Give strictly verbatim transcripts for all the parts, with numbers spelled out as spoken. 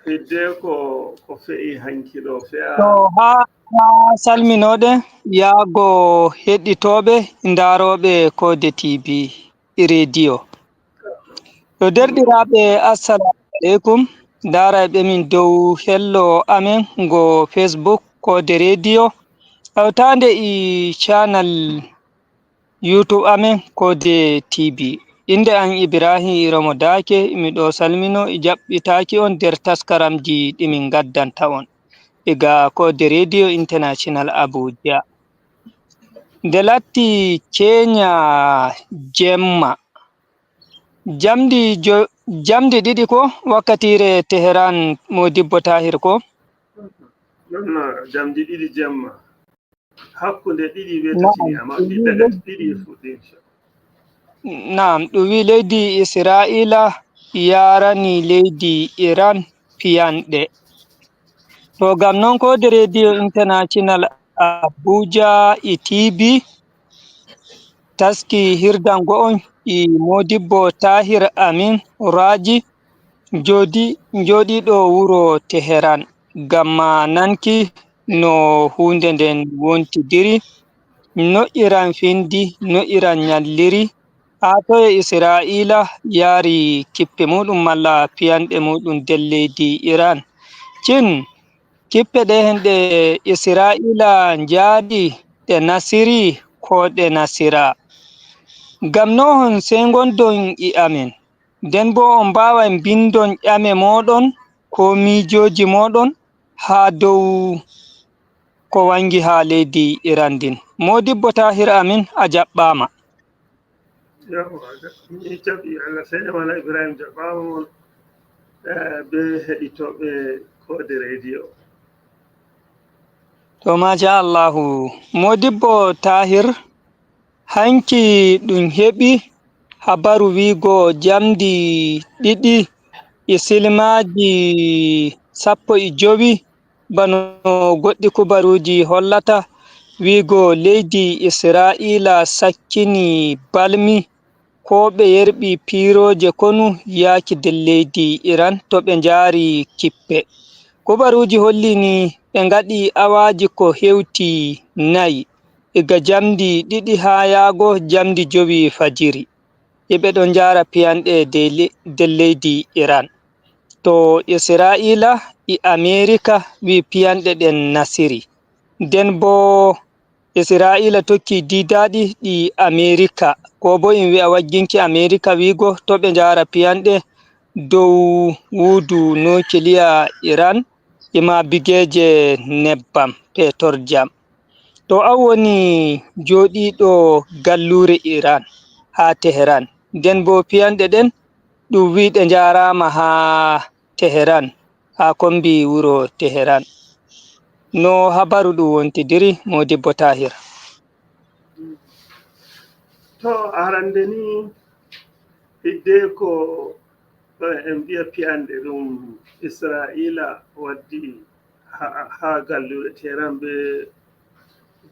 Hidde ko ko fe'i hanki ɗo fe'a. To haa haa salminooɗe yaago heɗitooɓe ndarooɓe Koode T V e rediyo. Yo derɗiraaɓe, assalamu aleykum. Ndarayɓe min dow hello amen ngo Facebook Koode Rediyo. Hawtaande e channel YouTube amen Koode T V. Innde am Ibrahim Iromo Daake, miɗo salmino e jaɓɓitaaki on nder taskaramji ɗi min ngaddanta on. Iga Koode Rediyo International Abuja. Nde latti ceenya jemma. Jamdi jo-, jamdi ɗiɗi ko wakkatiire Teheran, Modibbo Tahir ko? Non, non, jamdi ɗiɗi jemma. Hakkunde ɗiɗi be tati ni, amma ɗiɗi daga ɗiɗi e fuɗɗi, inshallah. Naam, ɗum wi leydi Israa'iila yaarani leydi Iran piyanɗe. To gam non Koode Rediyo International Abuja e T V taski hirdango on e Modibbo Tahir Amin Raji, jooɗi-, jooɗiiɗo wuro Teheran, gam ma nanki no huunde nden wontidiri, no Iran findi, no Iran nyalliri, haa toye Israa'iila yaari kippe muuɗum malla piyanɗe muuɗum nder leydi Iran. Cin, kippe ɗe hen ɗe Israa'iila njaari ɗe nasiri ko ɗe nasira. Gam no on sey ngondon e amen. Nden boo on mbaaway mbinndon ƴame mooɗon koo miijooji mooɗon haa dow ko wanngi haa leydi Iran ndin. Modibbo Tahir Amin, a jaɓɓaama. Yawwa, mi jaɓi Allah sey wala Ibrahim jaɓɓaama mon, eh, be heɗitooɓe Koode Rediyo. To machallahu, Modibbo Tahir, hanki ɗum heɓi habaru wiigo jamdi ɗiɗi e silmaaji sappo e jowi, bano goɗɗi kubaruuji hollata, wiigo leydi Israa'iila sakkini balmi ko ɓe yerɓi piirooje konu yaaki nder leydi Iran to ɓe njaari kippe. Kubaruuji holli ni ɓe ngaɗi awaaji ko hewti nayi, iga jamdi ɗiɗi haa yaago jamdi jowi fajiri. Iɓe ɗon njaara piyanɗe dey le-, nder leydi Iran. To Israa'iila e Ameerika wi piyanɗe ɗen nasiri. Nden boo Israa'iila tokki diidaaɗi ɗi Ameerika, koo boo in wi'a wagginki Ameerika wi'go to ɓe njaara piyanɗe dow wuudu nukiliya Iran, e ma bigeeje nebbam petorjam. To an woni jooɗiiɗo galluure Iran haa Teheran, nden boo piyanɗe ɗen ɗum wi'i ɗe njaaraama haa Teheran, haa kombi wuro Teheran. No habaru ɗum wontidiri, Modibbo Tahir? To arande ni, hidde ko, eh, en mbi'a piyanɗe ɗum Israa'iila waddi haa, haa galluure Teheran be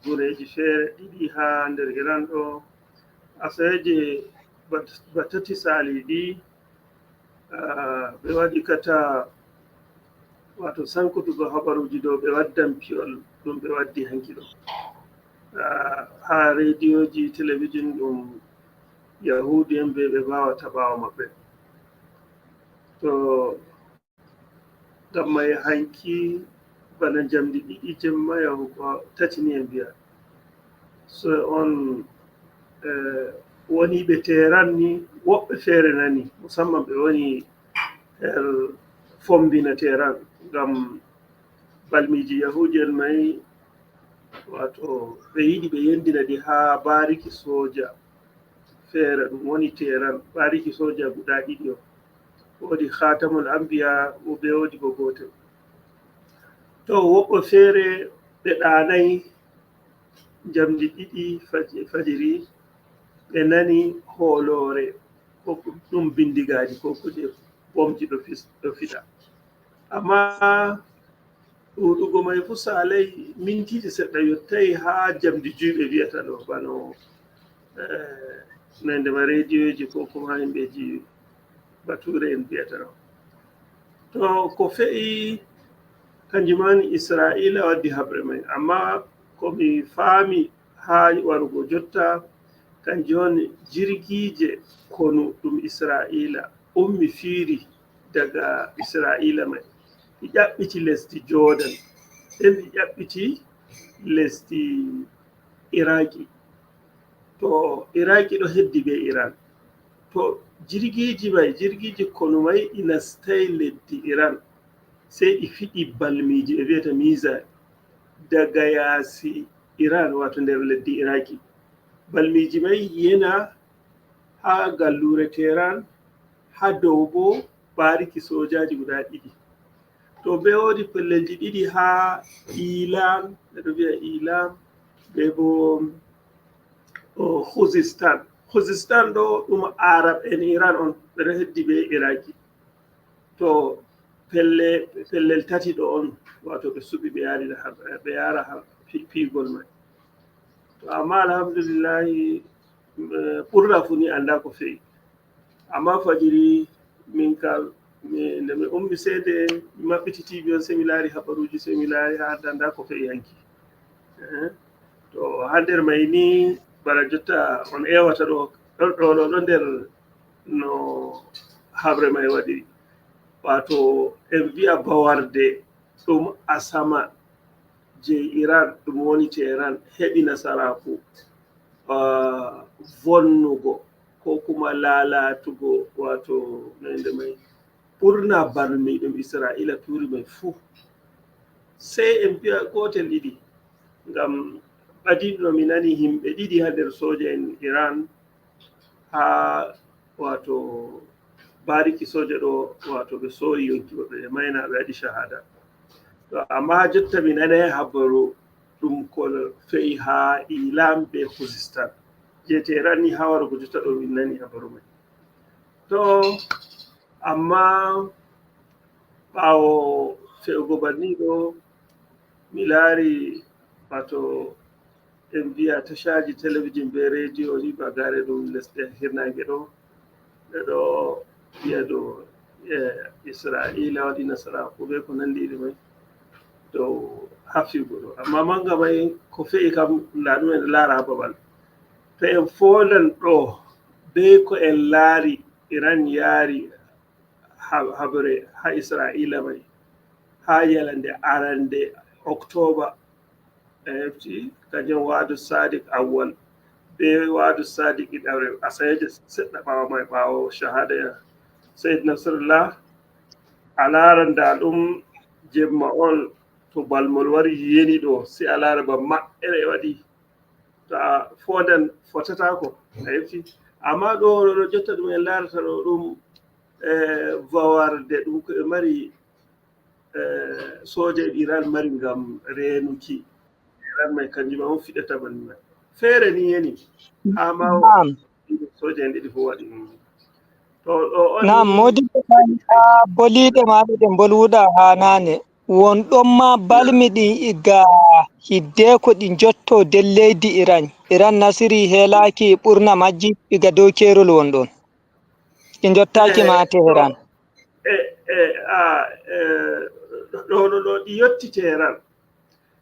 gureeji feere ɗiɗi haa nder Iran ɗo. Asaweeje ba, ba tati saaliiɗi, ah, ɓe waɗi kata, wato sankutugo habaruuji dow ɓe waddan piyol ɗum ɓe waddi hanki ɗo. Ah, haa rediyoji, telebijin ɗum Yahuudu en ɓe ɓe mbaawata ɓaawo maɓɓe. To ngam may hanki bana njamdi ɗiɗi jemma yahugo tati ni en mbi'a. So on, eh, woniiɓe Teheran ni, woɓɓe feere nani, musamman ɓe woni her fombina Teheran, ngam balmiiji Yahuudu en may, wato ɓe yiɗi ɓe yendina ɗi haa baariki sooja feere, ɗum woni Teheran, baariki sooja guda ɗiɗi on. Woodi Khatamul Anbiya, wo-, ɓe woodi bo gootel. To woɓɓe feere ɓe ɗaanay njamdi ɗiɗi faj-, fajiri, ɓe nani hooloore, ko ɗum bindigaaji, ko kuje bomji ɗo fis-, ɗo fiɗa. Amma ɗuuɗugo may fuu saalay mintiiji seɗɗa yottay haa njamdi juy ɓe mbi'ata ɗo, bano, eh, nande ma rediyoji ko kuma himɓeji bature en mbi'ata ɗo. To ko fe'i kanjum woni Isra'iila waddi haɓre may. Amma ko mi faami haa warugo jotta, kanjum woni jirgiije konu ɗum Isra'iila ummi fiiri daga Isra'iila may. Ɗi ƴaɓɓiti lesdi Jordan, nden ɗi ƴaɓɓiti lesdi Iraaki. To Iraaki ɗo heddi be Iran. To jirgiiji may, jirgiiji konu may ɗi nastay leddi Iran, sey ɗi fiɗi balmiiji ɓe wi'ata missile daga yaasi Iran, waato nder leddi Iraaki. Balmiiji may yena haa galluure Teheran, haa dow bo baariki soojaaji guda ɗiɗi. To be woodi pellelji ɗiɗi haa Ilam, ɓe ɗo wi'a Ilam, be bo, o, Khuzistan. Khuzistan ɗo ɗum Arab en Iran on, ɓe ɗo heddi be Iraki. To pelle-, pellel tati ɗo on, waato ɓe suɓi ɓe yaari ha, ɓe yaara ha pi-, piigol mai. To amma alhamdulillahi, eh, ɓurna fu ni annda ko fe'i. Amma fajiri min ka, mi, nde mi ummi seede, mi maɓɓiti T V on, sey mi laari habaruuji, sey mi laari haa nda, nda ko fe'i hanki. Eh, to haa nder mai ni, bana jotta on ewata ɗo, ɗo, ɗo, ɗo, ɗo nder no habre mai waɗiri. Waato en vi'a bawarde ɗum asama je Iran, ɗum woni Teheran, heɓi nasaraaku, ah, vonnugo ko kuma lalatugo, waato no inde mai, ɓurna balmi ɗum Isra'ila turi mai fuu. Sey en vi'a gootel ɗiɗi, ngam ɓadinɗo mi nani himɓe ɗiɗi haa nder sooja en Iran, haa, waato, bariki sooja ɗo, waato, ɓe sooyi yonki maɓɓe, ɓe maayna, ɓe waɗi shahada. To, amma haa jotta mi nanai habaru ɗum ko fe'i haa Ilam be Khuzistan. Je Teheran ni haa warugo jotta ɗo min nani habaru mai. To, amma ɓaawo fe'ugo banni ɗo, mi laari, waato, en vi'a tashaaji telebijin be rediyo ni, bagare ɗum lesɗe hirnaange ɗo, ɓe ɗo vi'a dow, eh, Isra'iila waɗi nasaraaku be ko nandi iri mai dow haa fi'ugo ɗo. Amma manga mai ko fe'i kam, nda ɗum en laara haa babal. To en foondan ɗo be ko en laari, Iran yaari ha-, habre ha Isra'iila mai ha yalande arande Oktoba, a hefti kanjum Wa'adu Sadiq Awwal be Wa'adu Sadiq Ɗiɗaɓre, asaweje seɗɗa ɓaawo mai, ɓaawo shahada Sayyid Nasrullah. A laara nda ɗum jemma on, to balmol wari yeni ɗo, sai a laara ba maɓɓere waɗi. To a foondan, fotataako, a hefti. Amma ɗo, ɗo, ɗo jotta ɗum en laarata ɗo ɗum, eh, vawarde ɗum ko ɓe mari, eh, sooja Iran mari ngam reenuki. Iran mai kanjum on fiɗata banni mai. Feere ni yeni. Haa ma sooja en ɗiɗi fof waɗi ɗum. To ɗo on. Naam, moodibbo, haa boliiɗe maaɗa ɗe mbolwuɗaa haa naane. Won ɗon ma balmi ɗi iga hiddeko ɗi njotto nder leydi Iran. Iran nasiri heelaaki ɓurna majji iga dow keerol won ɗon. Ɗi njottaaki ma Teheran. E, e, a, e, ɗo, ɗo, ɗo ɗi yotti Teheran.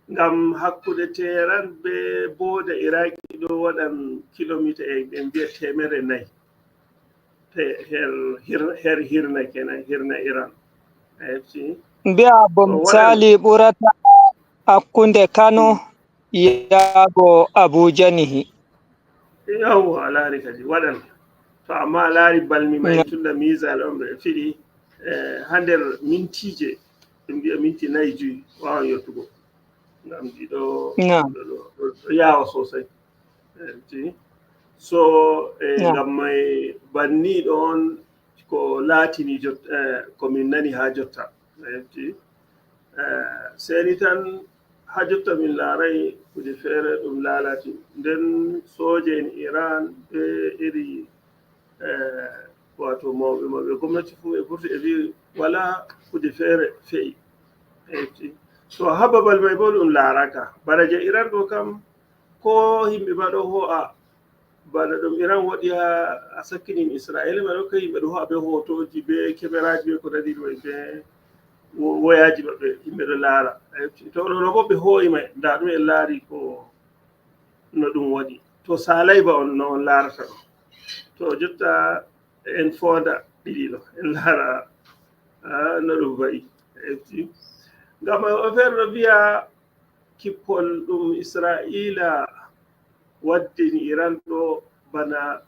Ngam hakkunde Teheran be booda Iraki ɗo waɗan kilomita e, en mbiya teemere nayi. Te-, her, hir-, her hirna kenan, hirna Iran. A hefti? Mbi'a bo misali ɓurata hakkunde Kano yaago Abuja nihi. Yawwa, a laari kadi waɗan. To amma a laari balmi mai, tunda misal on ɓe fiɗi, eh, haa nder mintiije, ɗum mbi'a minti nayi joyi waawan yottugo. Ngam ɗi ɗo, ɗo, ɗo, ɗo, ɗo yaawa sosai. Eh, ti. So, eh, ngam mai banni ɗo on ko laatini jot-, eh, ko min nani haa jotta. Eh, ti. Eh, seni tan haa jotta min laarai kuje feere ɗum laalati. Nden sooje en Iran be iri, eh, waato mawɓe maɓɓe gomnati fuu e vurti e vi'i wala kuje feere fe'i. Eh, ti. So haa babal mai bo ɗum laaraka. Bana je Iran ɗo kam, ko himɓe ma ɗo ho'a, bana ɗum Iran waɗi haa, a sakkinin Isra'ila ma ɗo, ko himɓe ɗo ho'a be hootooji, be kemeraaji, be ko nandi ɗum, be wo-, woyaaji maɓɓe, yimɓe ɗo laara. E, to ɗo, ɗo fof ɓe hoo'i may, ndaa ɗum en laari ko no ɗum waɗi. To Saalay ba on, no on laarata ɗum. To jotta en foonda ɗiɗi ɗo, en laara, ah, no ɗum wayi. E, ngam o feere no mbiya kippol ɗum Israa'iila waddini Iran ɗo, bana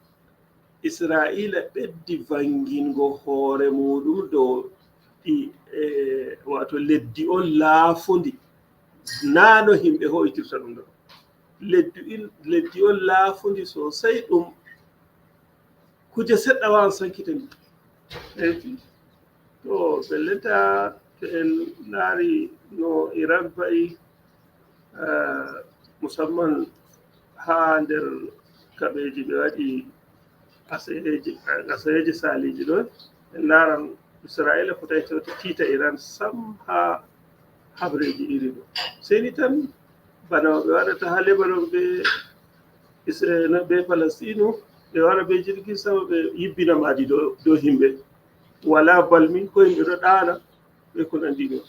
Israa'iila ɓeddi vangingo hoore muuɗum dow ɗi, e, waato leddi on laafundi. Naa no himɓe hoytirta ɗum ɗo. Leddi in, leddi on laafundi sosay ɗum kuje seɗɗa waawan sankitande. Eyi. To, bellenta to en laari no Iran va'i, eh, musamman haa nder kaɓeeji ɓe waɗi asayeeji, asayeeji saaliiji ɗo, en laaran Israa'iila fotay tewta tiita Iran sam haa habreeji iri ɗo. Seni tan bana ɓe waɗata haa Lebanon be Israel, be Palestino, ɓe wara be jirgin sama, ɓe yibbina maadi dow, dow himɓe. Wala balmi, ko yimɓe ɗo ɗaana, be ko nandi ɗo.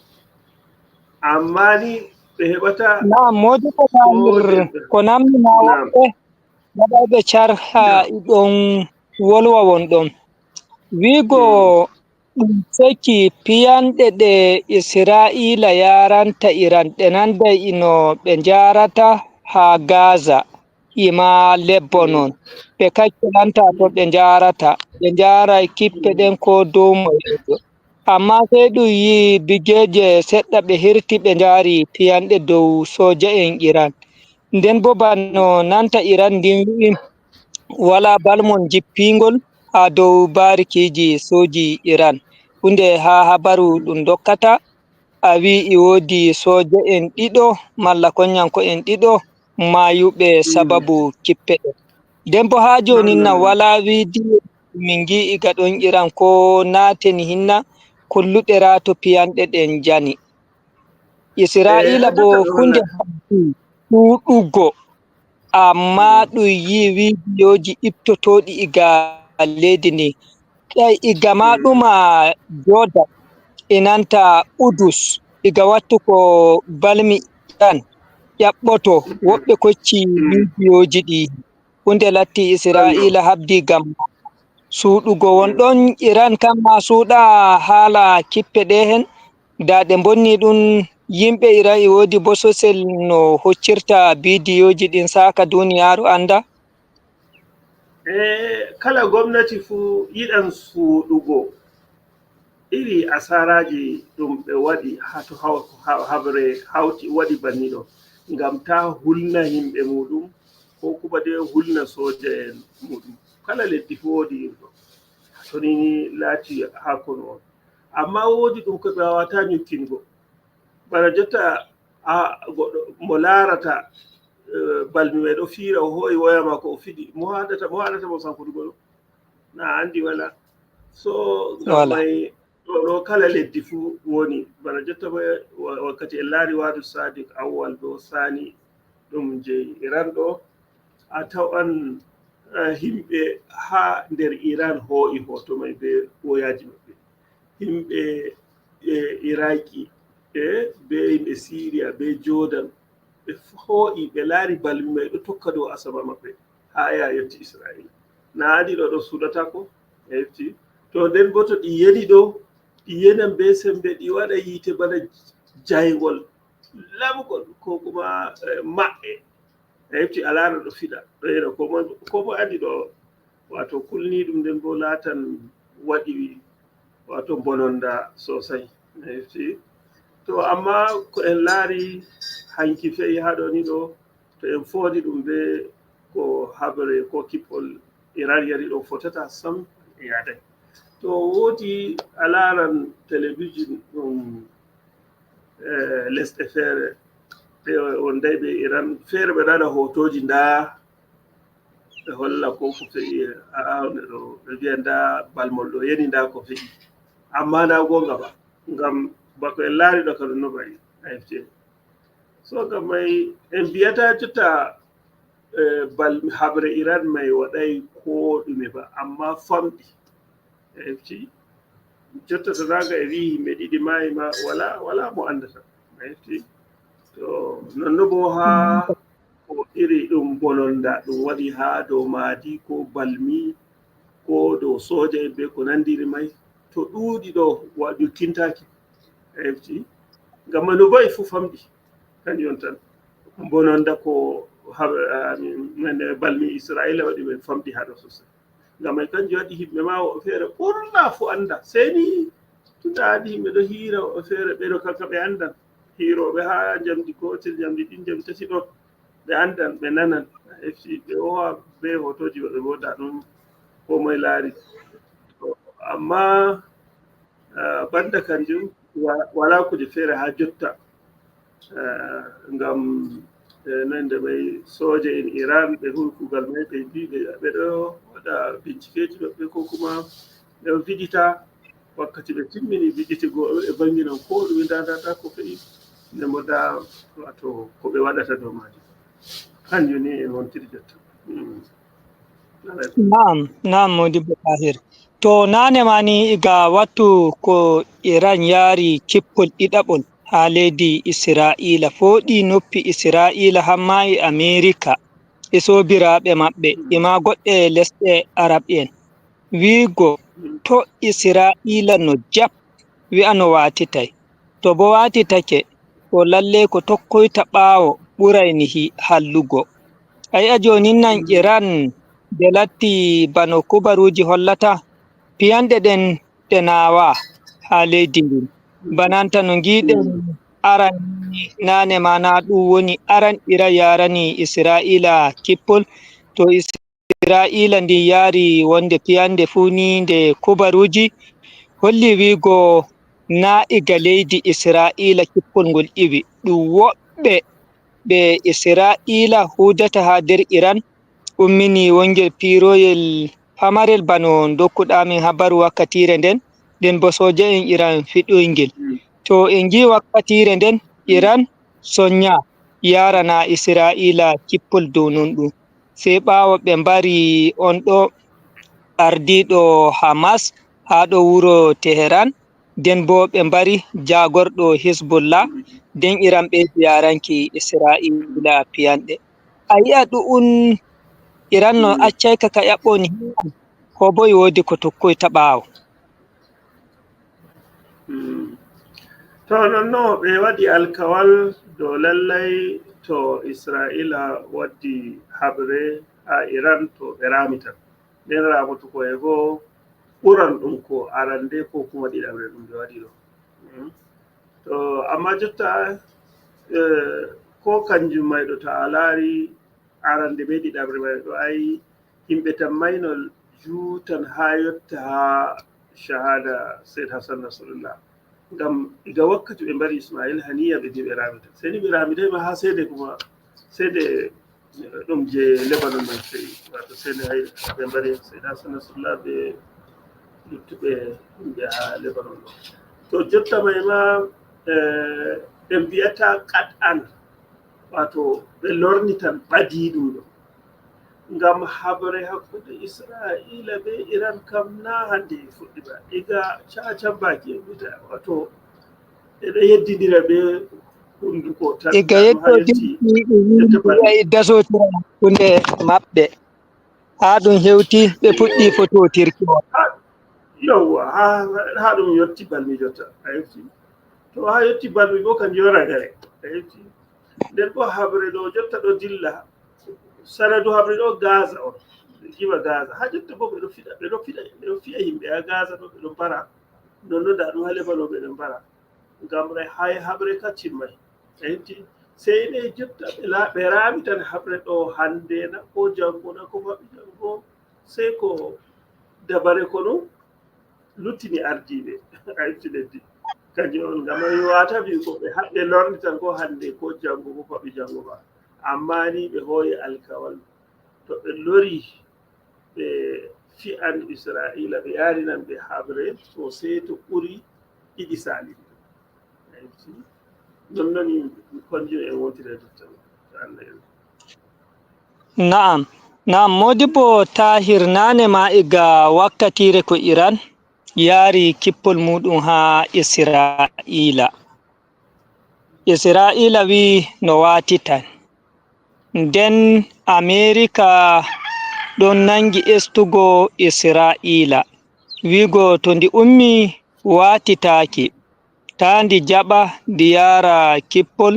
Amma ni ɓe heɓata. Naam, moodi ko namir, ko namni ma woɓɓe waɗayɓe carha ɗon wolwa won ɗon. Wiigo ɗum seki piyanɗe ɗe Israa'iila yaaranta Iran, ɗe nanday ino ɓe njaarata haa Gaza, e maa Lebanon. Ɓe kakkilanta to ɓe njaarata, ɓe njaaray kippe ɗen koo dow moyeejo. Ammaa sey ɗum yi'i bigeeje seɗɗa ɓe hirti ɓe njaari piyanɗe dow sooja'en Iran. Nden boo bano nanta Iran ndin wi'i, walaa balmol jippiingol haa dow baarikiiji sooji Iran. Huunde haa habaru ɗum dokkata, a wi'i e woodi sooja'en ɗiɗo malla konyanko'en ɗiɗo maayuɓe sababu kippe ɗen. Nden boo haa joonin na walaa wiidiyo min ngi'i gaɗon Iran ko naateni hinna kolluɗe raa to piyanɗe ɗen njani. Israa'iila boo huunde habdi ɗuuɗugo, ammaa ɗum yi'i wiidiyooji ittotooɗi iga leydi ndi. Ƴay iga maa ɗuma Jordan, e nanta Udus, iga wattu ko balmi Iran ƴaɓɓoto, woɓɓe kocci wiidiyooji ɗi. Huunde latti Israa'iila habdi ngam suuɗugo won ɗon Iran, kamma suuɗa haala kippe ɗe hen. Daa ɗe mbonni ɗum, yimɓe Iran e woodi bososel no hoccirta biidiyooji ɗin saaka duniyaaru annda? E kala gomnati fuu yiɗan suuɗugo iri asaaraaji ɗum ɓe waɗi haa to haw-, haw-, haɓre hawti waɗi banni ɗo, ngam taa hulna yimɓe muuɗum, ko kuma de hulna sooja'en muuɗum. Kala leddi fuu woodi irɗo. To ni ni laati haa konu on. Ammaa woodi ɗum ko ɓe waawataa nyukkingo. Bana jotta a goɗɗo mo laarata, eh, balmi may ɗo fiira, o hoo'i woya maako o fiɗi. Mo haɗata, mo haɗata mo sankutugo ɗo? Na anndi wala. So, ngam may ɗo, ɗo kala leddi fuu woni. Bana jotta may wa-, wakkati en laari waadu Sadiq Awwal ɗo Sani ɗum jey Iran ɗo, a tawan, eh, yimɓe haa nder Iran hoo'i hooto may be woyaaji maɓɓe. Yimɓe, eh, Iraki, eh, be yimɓe Siriya, be Jordan, ɓe hoo'i, ɓe laari balmi may ɗo tokka dow asama maɓɓe, haa ya yotti Isra'iila. Na andi ɗo, ɗo suuɗataako? A hefti? To nden boo to ɗi yeni ɗo, ɗi yenan be sembe, ɗi waɗa yiite bana jayngol, laɓgol, ko kuma, eh, maɓɓe. A hefti, a laara ɗo fiɗa, ɗo yena, ko moy, ko moy andi ɗo, waato kulni ɗum, nden boo laatan waɗi, waato bononda sosay. A hefti? To, amma ko en laari hanki fe'i haa ɗo ni ɗo, to en foodi ɗum be ko habre ko kippol Iran yari ɗo fotata sam e yaday. To woodi a laaran telebijin ɗum, eh, lesɗe feere, ɓe on day ɓe Iran feere ɓe ɗaɗa hootooji ndaa ɓe holla ko ko fe'i, a'a, ɗo ɓe mbiya ndaa balmol ɗo yeni, ndaa ko fe'i. Amma na goonga ba, ngam bako en laari ɗo ka ɗum no ba'i, a hefti. So ngam may en mbiyataa jotta, eh, bal-, haɓre Iran may waɗay ko ɗume ba, amma famɗi. A hefti? Jotta to daga e wi'i yimɓe ɗiɗi maayi ma, wala, wala mo anndata. A hefti? To nonno bo haa ko iri ɗum bononda ɗum waɗi haa dow maadi ko balmi ko dow sooja en be ko nandiri may, to ɗuuɗi ɗo wa-, yottintaaki. A hefti? Ngam ma no va'i fuu famɗi, kanjum on tan. Bononda ko ha-, ah, min, min, balmi Isra'iila waɗi men famɗi haa ɗo sosai. Ngam may kanjum waɗi yimɓe ma woɓɓe feere ɓurna fuu annda. Sey ni tunda andi yimɓe ɗo hiira woɓɓe feere ɓe ɗo kanka ɓe anndan. Hiirooɓe haa njamndi gootel, njamndi ɗiɗi, njamndi tati ɗo ɓe anndan, ɓe nanan. A hefti ɓe wowa be hootooji maɓɓe bo nda ɗum ko moy laari. To, amma, ah, banda kanjum, wa-, wala kuje feere haa jotta. Ah, ngam, eh, nande may sooje en Iran, ɓe huwi kuugal may, ɓe mbi ɓe, ɓe ɗo waɗa bincikeeji maɓɓe, ko kuma ɓe ɗo vidita wakkati ɓe timmini viditego, ɓe vanginan ko ɗume, nda, nda, nda ko fe'i, nde mo nda, wato, ko ɓe waɗata dow maajum. Kanjum ni en wontiri jotta. Mm. Alay. Naam, naam, Modibbo Tahir. To naane ma ni, iga wattu ko Iran yaari kippol ɗiɗaɓol haa leydi Isra'iila, fooɗi noppi Isra'iila, hamma e Amerika e soobiraaɓe maɓɓe, e maa goɗɗe lesɗe Arab'en. Wi'go to Isra'iila no jap, wi'a no waatitay. To bo waatitake, to lalle ko tokkoyta ɓaawo ɓuray nihi hallugo. A yi'a joonin nan Iran nde latti bano kubaruuji hollata, piyanɗe ɗen ɗe naawa haa leydi ndin. Bananta no ngi'ɗen aran naane ma na ɗum woni aran Iran yaarani Isra'iila kippol, to Isra'iila ndin yaari wonde piyanɗe fuu ni nde kubaruuji holli wi'go na iga leydi Isra'iila kippol ngol iwi. Ɗum woɓɓe ɓe Isra'iila huudata haa nder Iran ummini wongel piiroyel pamarel bano ndokkuɗaa min habaru wakkatiire nden, nden bo sooja'en Iran fiɗoy ngel. To en ngi'i wakkatiire nden, Iran sonya yaarana Isra'iila kippol dow non ɗum. Sey ɓaawo ɓe mbari on ɗo ardiiɗo Hamas haa ɗo wuro Teheran, nden bo ɓe mbari jaagorɗo Hizbullah, nden Iran ɓeydi yaaranki Isra'iila piyanɗe. A yi'a ɗu'un Iran no accayka ka ƴaɓɓoni, ko bo e woodi ko tokkoyta ɓaawo. Mm. To nonno ɓe waɗi alkawal dow lallay to Isra'iila waddi haɓre haa Iran to ɓe raamitan. Nden raamoto ko e goo ɓuran ɗum ko arande ko kuma ɗiɗaɓre ɗum ɓe waɗi ɗo. Mm. To amma jotta, eh, ko kanjum mayɗo to a laari arande be ɗiɗaɓre mayɗo ay yimɓe tammayno juutan haa yotta haa shahada Sayyid Hassan Nasrullah. Ngam iga wakkati ɓe mbari Ismail Haniya ɓe mbi ɓe raamitan. Sey ni ɓe raamitai ma haa seede kuma, seede ɗum je Lebanon man fe'i. Wato seede hay ɓe mbari Sayyid Hassan Nasrullah be luttuɓe yimɓe haa Lebanon ɗo. To jotta may ma, eh, ɓe mbi'ata qat'an, wato ɓe lornitan ɓadiiɗum ɗo. Ngam haɓre hakkunde Isra'iila be Iran kam na hande e fuɗɗi ba. Iga cacambaaki e mbita, wato ɓe ɗo yeddindira be hunduko tan. Iga yeddodinki ɗum yimɓe e dasotira hakkunde maɓɓe. Haa ɗum hewti, ɓe puɗɗi fototirki on. Haa, yawwa, haa, haa ɗum yotti balmi jotta. A hefti? To haa yotti balmi bo, kanjum on ragare. A hefti? Nden bo haɓre ɗo jotta ɗo dilla. Sanadu haɓre ɗo Gaza on. Ɓe jiba Gaza. Haa jotta bo ɓe ɗo fiɗa, ɓe ɗo fiɗa, ɓe ɗo fiya yimɓe haa Gaza ɗo, ɓe ɗo mbara. Nonno nda ɗum haa Lebanon ɓe ɗo mbara. Ngam re-, hay haɓre ka timmay. A hefti? Sey ɗe jotta ɓe la-, ɓe raami tan haɓre ɗo hande na ko jango na ko faɓi jango. Sey ko dabare kono luttini ardiiɓe. A hefti leddi. Kanjum on ngam mi waata wi ko ɓe haɓɓe lorni tan ko hande ko jango ko faɓi jango ba. Amma ni ɓe hooyi alkawal. To ɓe lori, ɓe fi'an Isra'iila, ɓe yaarinan ɓe haɓre, to sey to ɓuri ɗiɗi sali. A hefti? Non non konjum en wontiri e jotta. To Allah yarda. Na'am. Na'am, Modibbo Tahir, naane ma iga wakkatiire ko Iran yaari kippol muuɗum haa Israa'iila. Israa'iila wi'i no waatitan. Nden Ameerika ɗon nangi estugo Israa'iila, wi'go to ndi ummii waatitaaki, taa ndi jaɓa ndi yaara kippol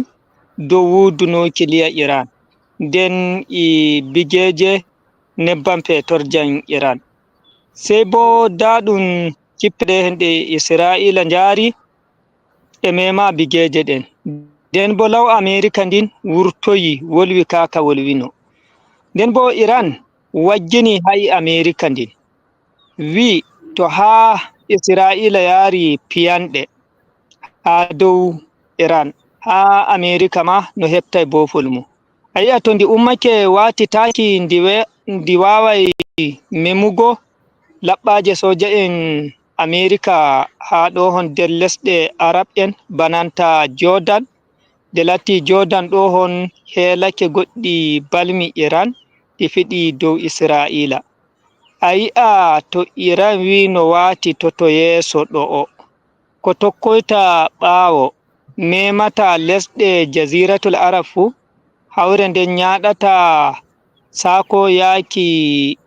dow wuudu nukiliya Iran, nden e bigeeje nebbam peetorjam Iran. Sey boo daa ɗum kippe ɗe hende Israa'iila njaari e meema bigeeje ɗen. Nden boo law Ameerika ndin wurtoyi, wolwi kaa ka wolwino. Nden boo Iran wajjini ha'i Ameerika ndin. Wi'i to haa Israa'iila yaari piyanɗe haa dow Iran, haa Ameerika maa no heɓtay boofol mum. A yi'a to ndi ummake waatitaaki, ndi we-, ndi waaway memugo laɓɓaaje sooja'en Ameerika haa ɗo hon nder lesɗe Arab'en bananta Jordan. Nde latti Jordan ɗo hon heelake goɗɗi balmi Iran, ɗi fiɗi dow Israa'iila. A yi'a to Iran wi'i no waatitoto yeeso ɗo'o, ko tokkoyta ɓaawo, meemata lesɗe Jaziiratul Arab fuu, hawre nden nyaaɗata saako yaaki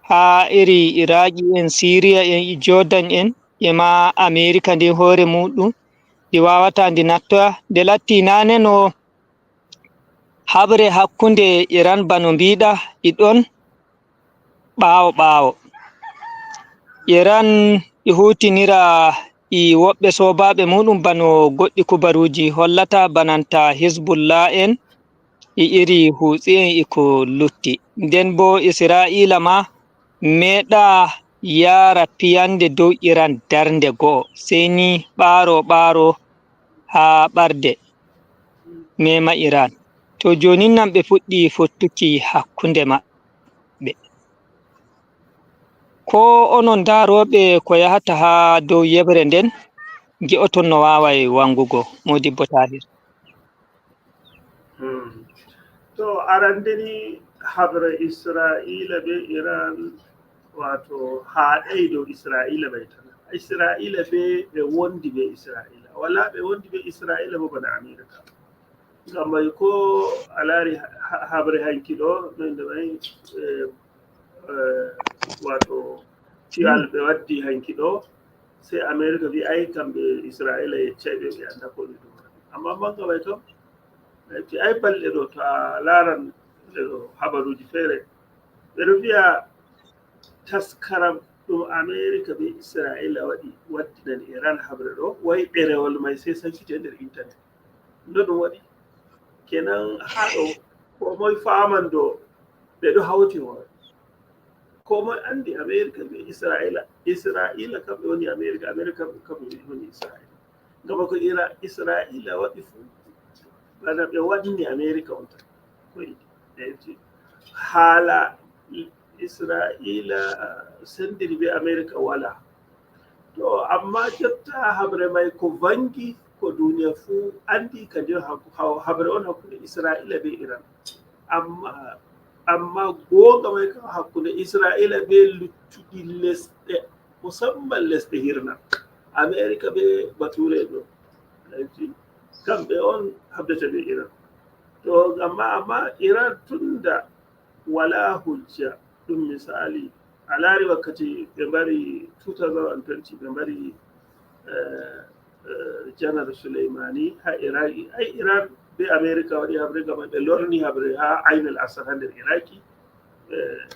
haa iri Iraaqi'en, Siiriya'en, e Jordan'en, e maa Ameerika ndin hoore muuɗum, ndi waawataa ndi nattoya. Nde latti naane no haɓre hakkunde Iran bano mbiiɗa e ɗon ɓaawo ɓaawo. Iran e huutinira e woɓɓe soobaaɓe muuɗum bano goɗɗi kubaruuji hollata bananta Hizbullah'en e iri Huusi'en e ko lutti. Nden boo Israa'iila maa meeɗaa yaara piyannde dow Iran darnde go'o, sey ni ɓaaro ɓaaro haa ɓarde meema Iran. To joonin nan ɓe fuɗɗi fottuki hakkunde maɓɓe. Ko onon ndaarooɓe ko yahata haa dow yeɓre nden, ngi'oton no waaway wangugo, Moodibbo Tahir. Hmm. To arande ni haɓre Israa'iila be Iran, waato haaɗay dow Israa'iila ɓay tan. Israa'iila be ɓe wondi be Israa'iila. Walaa ɓe wondi be Israa'iila bo bana Ameerika. Ngam may ko a laari ha-, haɓre hanki ɗo, no innde may, eh, eh, waato ci'al ɓe waddi hanki ɗo, sey Ameerika wi ay kamɓe Israa'iila yeccay ɓe, ɓe annda ko ɓe ɗum waɗi. Ammaa mannga may to, ɓe ci ay balɗe ɗo, to a laaran ɗe ɗo habaruuji feere, ɓe ɗo wi'a taskaram ɗum Ameerika be Israa'iila waɗi, waddinani Iran haɓre ɗo, wa'i ɗerewol may sey sankiti e nder intanet. No ɗum waɗi? Kenan haa ɗo, ko moy faaman do ɓe ɗo hawti hoore. Ko moy anndi Ameerika be Israa'iila. Israa'iila kamɓe woni Ameerika, Ameerika kamɓe woni Israa'iila. Ngam ko Ira-, Israa'iila waɗi fuu, bana ɓe waɗni Ameerika on tan. Ko yiɗi. Ɓe heɓti haala Israa'iila sendiri be Ameerika walaa. To, amma jotta haɓre may ko vangi, ko duniya fuu anndi, kanjum ha-, ha-, haɓre on hakkunde Israa'iila be Iran. Amma, amma goonga may kam hakkunde Israa'iila be luttuɗi lesɗe, musamman lesɗe hirna. Ameerika be Bature ɗo, kamɓe on haɓdata be Iran. To, amma, amma Iran tunda walaa hujja, ɗum misali, a laari wakkati ɓe mbari two thousand and twenty, ɓe mbari, eh, eh, Janar Suleimani ha Iraki. Ay, Iran be Amerika waɗi haɓre ngam ɓe lorni haɓre ha Ain al Asad ha nder Iraki. Eh,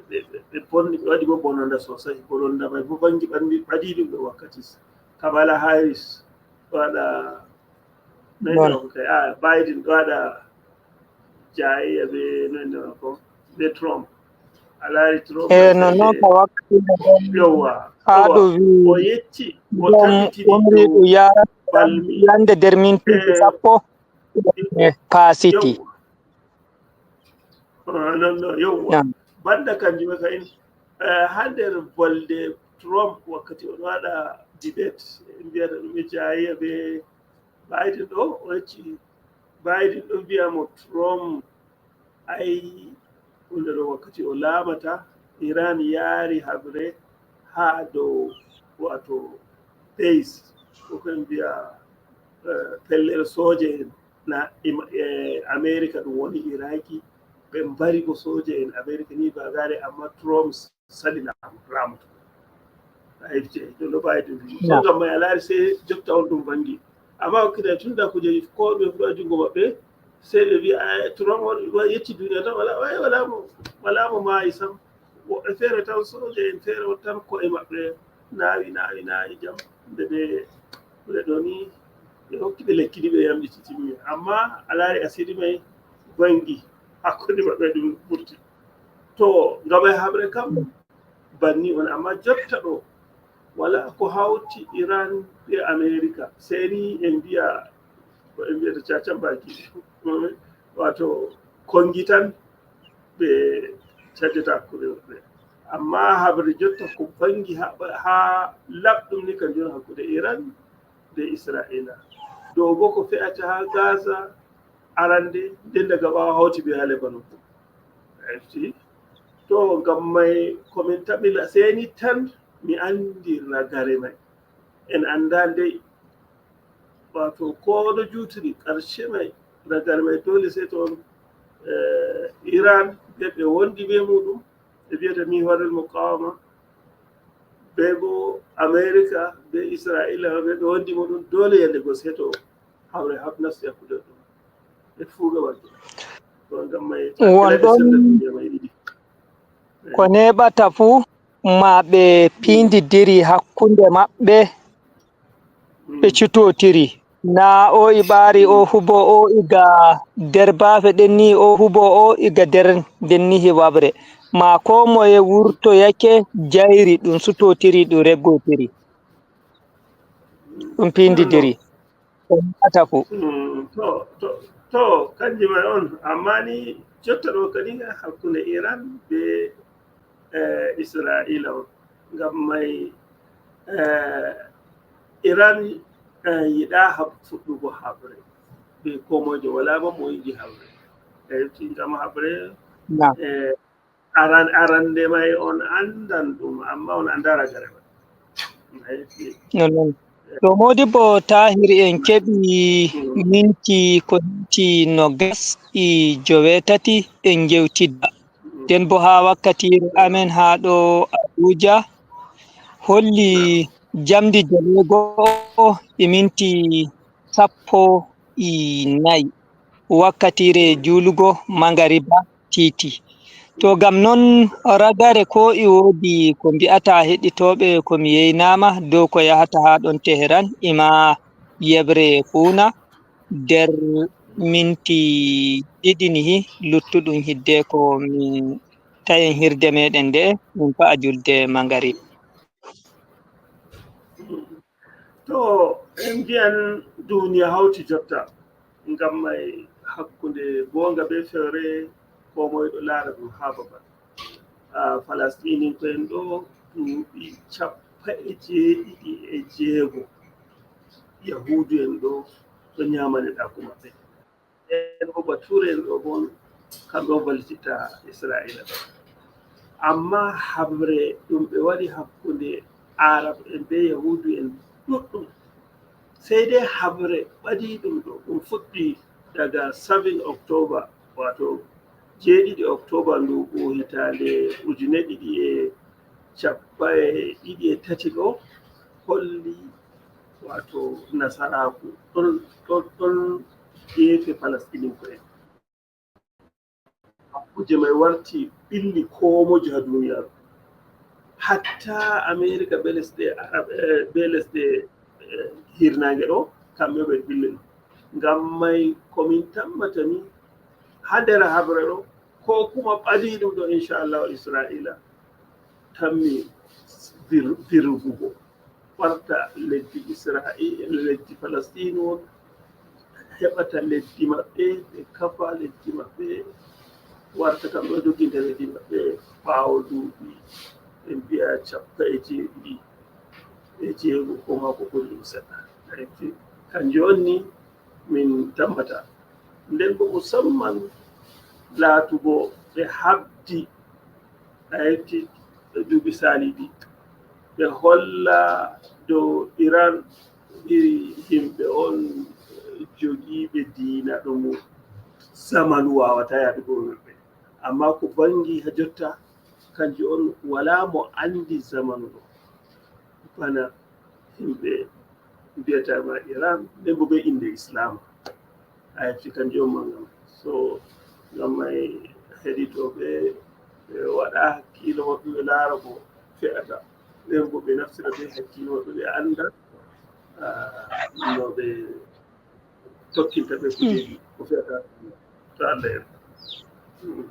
ɓe, ɓe, ɓe bonni, ɓe waɗi bo bononda sosai. Bononda mai bo vangi ɓanndi, ɓadi ɗum ɗo wakkati. Kamala Harris ɗo waɗa, noy Bon. ɗo kay, ah, Biden ɗo waɗa jayayya be, noy ɗo ko, be Trump. A laari Trump E, mai no, sai no, ɓe ka wakkati nde ɗon yowwa, haa yowwa. Ɗo wi'i O yecci, o ɗon tabitini umri dow ɗum yaara balmi. Yande nder mintiiji Eh, sappo, eh, paasiti. Yowwa. Ah, non, non, yowwa. Naam. Banda kanjum e ka'in, eh, ha nder volde Trump wakkati o ɗo waɗa debate, en mbiyata ɗum e jayayya be Biden ɗo, o yecci Biden ɗo mbiya mo Trump, ai, hunde ɗo wakkati o laamata, Iran yaari haɓre ha dow wato base, ko koye mbiya pellel sooje en na amerika ɗum woni iraki. Ɓe mbari ko sooje en amerika ni bagare amma trump sali laamu laamu to a hefti ɗum ɗo ɓawi ɗum so gam may a laari sey jotta on ɗum bangi. Amma okkita tunda kujeji ko ɗume fuɗa junngo maɓɓe sey ɓe mbiya trump on yecci duniya tan wala wala mo wala mo maayi sam. Woɓɓe feere tan sooje en feere on tan ko'e maɓɓe naawi naawi naawi jam nde ɓe ɓe ɗo ni ɓe hokki ɓe lekki ɗi ɓe yamɗiti timmi amma a laari asiri may bangi hakkunde maɓɓe ɗum ɓurti. To ngam e haɓre kam banni on amma jotta ɗo wala ko hawti iran be amerika seni en mbiya ko en mbiyata cacambaji wato kongi tan ɓe caddata hakkunde maɓɓe. Amma haɓre jotta ko bangi ha laɓɗum ni kanjum hakkunde iran be israila dow bo ko fe'ata ha gaza arande nden daga ɓawo hawti be ha lebanon. Efti to ngam may komin taɓila seni tan mi andi ragare may en anda ndey wato ko ɗo jutiri karshe may ragare may dole sey to on iran be ɓe wondi be muɗum ɓe mbiyata mihwarul muqawama be bo amerika be israila be ɓe wondi muɗum dole yande go sey to hawre hab nasti hakkude ɗum e fuuga majjum. Won ɗon ko neɓata fuu ma ɓe piindidiri hakkunde maɓɓe ɓe cutotiri na o iɓaari o hubo o iga der baafe ɗen ni o hubo o iga der nden ni hiwaɓre ma ko moye wurtoyake jayri ɗum sutotiri ɗum reggotiri ɗum piindidiri. Ko mata ko to to to kanji may on amma ni jotta ɗo kadi hakkunde iran be eh, israila on ngam may eh, iran eh, yiɗa hab fuɗɗugo haɓre be komojo wala ma mo yiɗi haɓre e ngam haɓre eh, aran arande may on andan ɗum amma on andara gare may. Non non to modibbo tahir en keɓi minti ko minti no gas e joweetati en jewtidda nden bo ha wakkatire amen ha ɗo abuja holli jamdi jaleego e minti sappo e nayi wakkatire juulugo mangariba titi. To gam non ragare ko e woodi ko mbi'ata heɗitooɓe ko mi yeynaama dow ko yahata haa ɗon Teheran ima yeɓre huuna nder minti ɗiɗi nihi luttuɗum hiddeko min taƴen hirde meɗen nde'e min fa'a julde mangarib. To en mbiyan duniya hawti jotta ngam may hakkunde goonga be fewre ko moy ɗo laara ɗum haa babal. Falastinink'en ɗo duuɓi cappa e jeeɗiɗi e jeego yahuudu'en ɗo ɗo nyaama neɗɗaaku maɓɓe. En bo bature en ɗo bon kamɓe on ballititta israila ɗo amma habre ɗum ɓe waɗi hakkunde arab en be yahudu en ɗuɗɗum sey dai habre ɓadiɗum ɗo ɗum fuɗɗi daga seven october wato jeeɗiɗi october nduɓu hitande ujune ɗiɗi e cappa e ɗiɗi e tati ɗo holli wato nasaraku ɗon ɗon ɗon gefe palestinink'en hakkuje mai warti ɓilli komojo ha duniyaru hatta america be lesɗe arab be lesɗe hirnage ɗo kamɓe ɓe ɓilli ɗum ngam mai komin tammata ni ha nder habre ɗo ko kuma ɓadiɗum ɗo inchallahu israila tammi virgugo warta leddi israil leddi palestine on heɓata leddi maɓɓe ɓe kafa leddi maɓɓe warta kam ɗo doginta leddi maɓɓe ɓawo duuɓi ɓe mbiya cappa e jeeɗiɗi e jeego ko mako ɓuri ɗum seɗɗa kanjum on ni min tammata nden bo musamman laatugo ɓe habdi a yetti duuɓi saliɗi ɓe holla dow Iran iri yimɓe on jogiiɓe diina ɗum zamanu waawata yaɗugo maɓɓe. Amma ko bangi ha jotta, kanjum on wala mo andi zamanu ɗo. Bana yimɓe mbiyata ma Iran, nden bo be inde Islam. A hefti kanjum on manga. So, ngam mai heɗitoɓe, ɓe waɗa hakkiilo maɓɓe, ɓe laara ko fe'ata. Nden bo ɓe naftira be hakkiilo maɓɓe, ɓe anda, ah, no ɓe tokkinta ɓe kujeeji ko fe'ata to Allah en. Mm.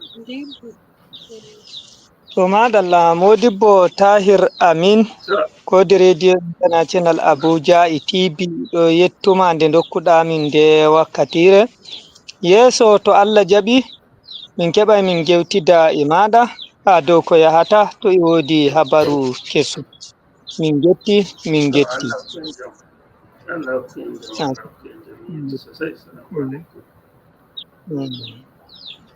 To maɗalla, Modibbo Tahir Amin, kodi Radio International Abuja e T V, ɗo yettuma nde ndokkuɗa min nde wakkatire. Yeeso to Allah jaɓi, min keɓay min gewtida e maɗa ha dow ko yahata to e wodi habaru kesu. Min getti, min getti. Allah hokku en jam. Allah hokku en jam. Allah hokku en jam. Yetti sosai. Assalamu alaikum. Mm.